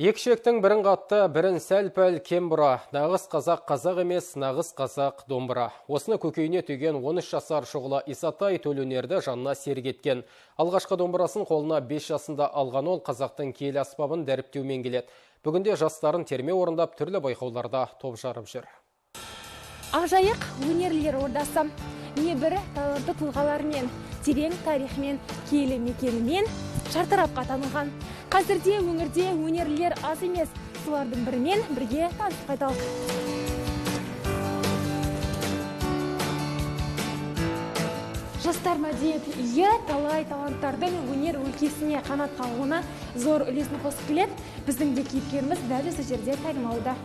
Екі шектің бірін қатты, бірін сәл-пәл кем бұра. Нағыз қазақ қазақ емес, нағыз қазақ домбыра. Осыны көкейіне түйген 13 жасар Шұғыла Исатай төл өнерді жанына серік еткен. Алғашқы домбырасын қолына 5 жасында алған ол қазақтың киелі аспабын дәріптеумен келеді. Бүгінде жастарын терме орындап түрлі байқауларда топ жарып жүр. Ақжайық өнерлер ордасы. Небір талантты тұлғалармен, терең тарихымен, киелі мекенімен шартарапқа танылған. Қазірде өңірде өнерлер аз емес, солардың бірімен бірге танысып қайталық. Жастар мәдениет үйі талай таланттардың өнер өлкесіне қанат қағуына зор үлесін қосып келеді. Біздің де кейіпкеріміз дәл осы жерде тәлім алуда.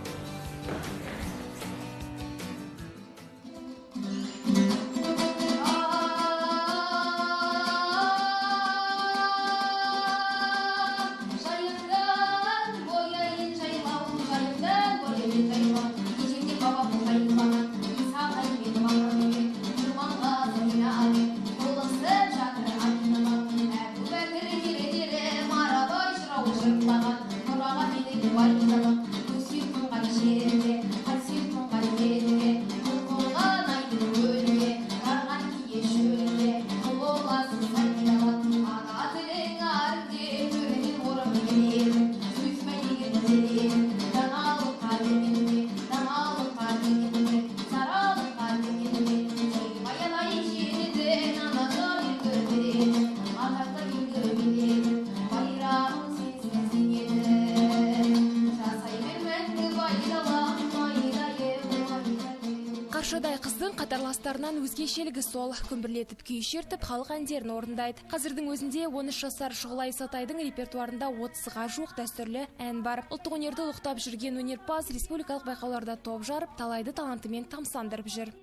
Қаршадай қыздың қатарластарынан өзгешелігі сол, күмбірлетіп күй шертіп, халық әндерін орындайды. Қазірдің өзінде 13 жасар Шұғыла Исатайдың репертуарында 30-ға жуық дәстүрлі ән бар. Ұлттық өнерді ұлықтап жүрген өнерпаз республикалық байқауларда топ жарып, талайды талантымен тамсандырып жүр.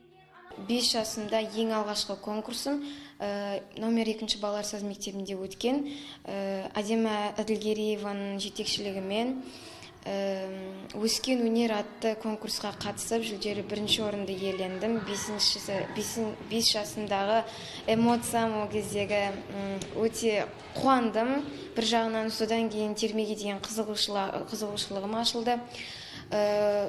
5 жасымда ең алғашқы конкурсым номер 2 балалар саз мектебінде өткен. Әдемі Әділгерееваның жетекшілігімен Өскен өнер атты конкурсқа қатысып, жүлделі бірінші орынды иелендім. 5 жасымдағы эмоциям ол кездегі өте қуандым. Бір жағынан содан кейін термеге деген қызығушылығым ашылды.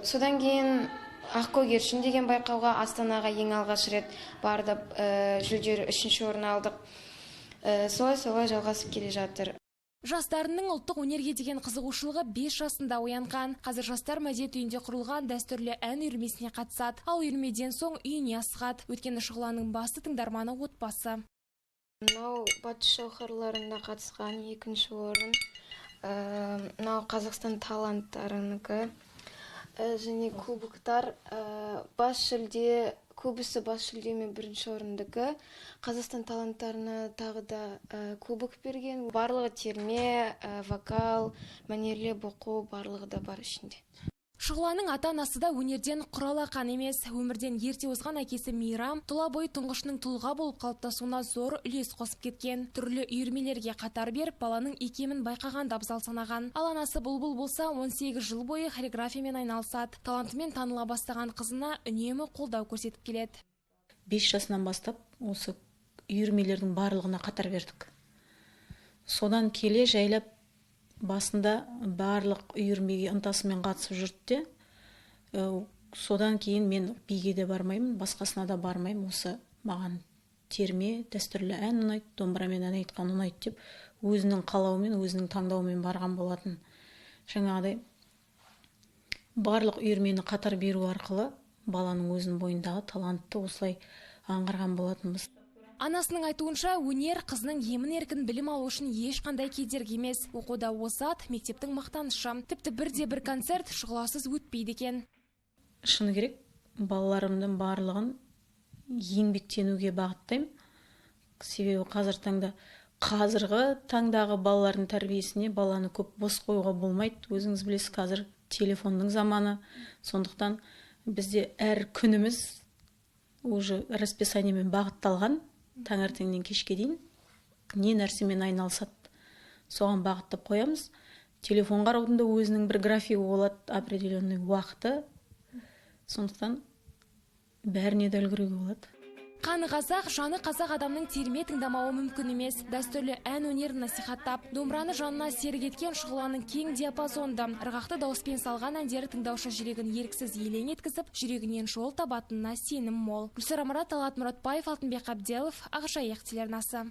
Содан кейін Ақкөгершін деген байқауға Астанаға ең алғаш рет бардып, жүлделі 3-ші орын алдық. Солай-солай жалғасып келе жатыр. Жастарының ұлттық өнерге деген қызығушылығы 5 жасында оянған. Қазір жастар мәдениет үйінде құрылған дәстүрлі ән үйірмесіне қатысады. Ал үйірмеден соң үйіне асығады. Өйткені Шұғыланың басты тыңдарманы отбасы. Мынау Батыс жауһарларында қатысқан 2-ші орын. Мынау Қазақстан таланттарынікі. Және кубоктар, бас жүлде, көбісі бас жүлде мен бірінші орындікі. Қазақстан таланттарына тағы да кубок берген. Барлығы терме, вокал, мәнерлеп оқу, барлығы да бар ішінде. Шұғыланың ата-анасы да өнерден құралақан емес. Өмірден ерте озған әкесі Мейрам тұла бойы тұңғышының тұлға болып қалыптасуына зор үлес қосып кеткен. Түрлі үйірмелерге қатар беріп, баланың икемін байқағанды абзал санаған. Ал анасы Бұлбұл болса, 18 жыл бойы хореографиямен айналысады. Талантымен таныла бастаған қызына үнемі қолдау көрсетіп келеді. 5 жасынан бастап осы үйірмелердің барлығына қатар бердік. Содан келе жайлап басында барлық үйірмеге ынтасымен қатысып жүрді де, содан кейін мен биге де бармаймын, басқасына да бармаймын, осы маған терме, дәстүрлі ән ұнайды, домбырамен ән айтқан ұнайды деп өзінің қалауымен, өзінің таңдауымен барған болатын. Жаңағыдай барлық үйірмені қатар беру арқылы баланың өзінің бойындағы талантты осылай аңғарған болатынбыз. Анасының айтуынша, өнер қызының емін-еркін білім алу үшін ешқандай кедергі емес. Оқуда озат, мектептің мақтанышы. Тіпті бірде-бір концерт Шұғыласыз өтпейді екен. Шыны керек, балаларымдың барлығын еңбектенуге бағыттаймын. Себебі қазіргі таңдағы балалардың тәрбиесіне баланы көп бос қоюға болмайды. Өзіңіз білесіз, қазір телефонның заманы. Сондықтан бізде әр күніміз уже расписаниемен бағытталған. Таңертеңнен кешке дейін не нәрсемен айналысады, соған бағыттап қоямыз. Телефон қараудың да өзінің бір графигі болады, определенный уақыты. Сондықтан бәріне де үлгеруге болады. Қаны қазақ, жаны қазақ адамның терме тыңдамауы мүмкін емес. Дәстүрлі ән өнерін насихаттап, домбыраны жанына серік еткен Шұғыланың кең диапазонды, ырғақты дауыспен салған әндері тыңдаушы жүрегін еріксіз елең еткізіп, жүрегінен жол табатынына сенім мол. Гүлсара Мұрат, Талғат Мұратбаев, Алтынбек Қабделов, Ақжайық телеарнасы.